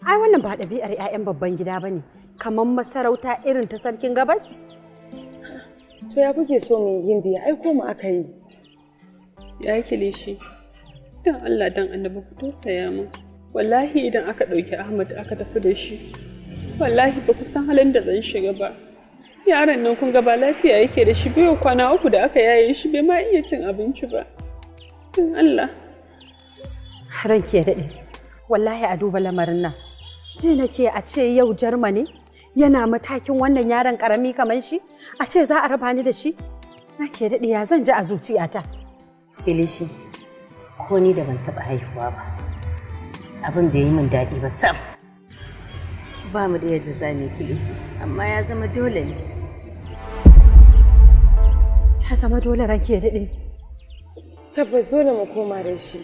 Ai wannan ba ɗabi'ar 'ya'yan babban gida ba ne, kamar masarauta irin ta sarkin gabas. To ya kuke so mu yi Gimbiya? Ai ko mu aka yi. Ya Kilishi, don Allah don annabi ku tausaya min. Wallahi idan aka ɗauki Ahmad aka tafi da shi, wallahi ba ku san halin da zan shiga ba. Yaron nan kun ga ba lafiya yake da shi, biyu kwana 3 da aka yaye shi bai ma iya cin abinci ba. Don Allah. Ranki ya daɗe, wallahi a duba lamarin nan. Ji nake a ce yau Jarmani yana matakin wannan yaron karami kamar shi, a ce za a raba ni da shi. Ranki ya daɗe, ya zan ji a zuciyata. Kilishi, ko ni da ban taɓa haihuwa ba, abin bai yi min daɗi ba sam. Ba mu da yadda za mu yi Kilishi, amma ya zama dole ne. Ya zama dole ranki ya daɗe. Tabbas dole mu koma da shi.